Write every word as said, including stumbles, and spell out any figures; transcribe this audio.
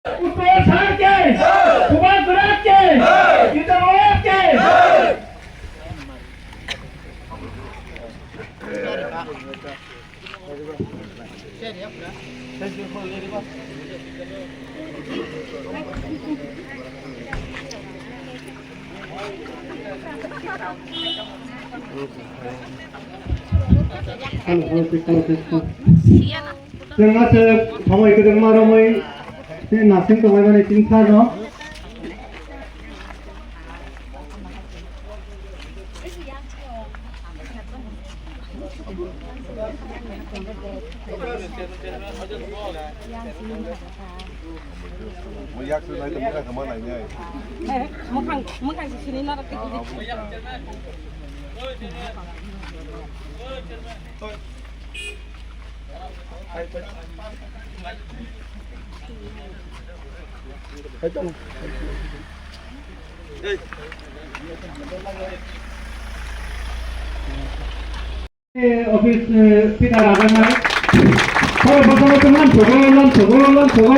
उत्तराखंड के, सुभाष गुराज के, चित्रगुप्त के। Hello, hello, hello, hello. Chwng aswk samai kwbangma romwi tei nasing tonglaimani chwng sano. Mwkhang, mwkhang se sini norok khe. Office, eh, pita rajaknai. Pore bosongno tong lam sogo, lam sogo, lam sogo.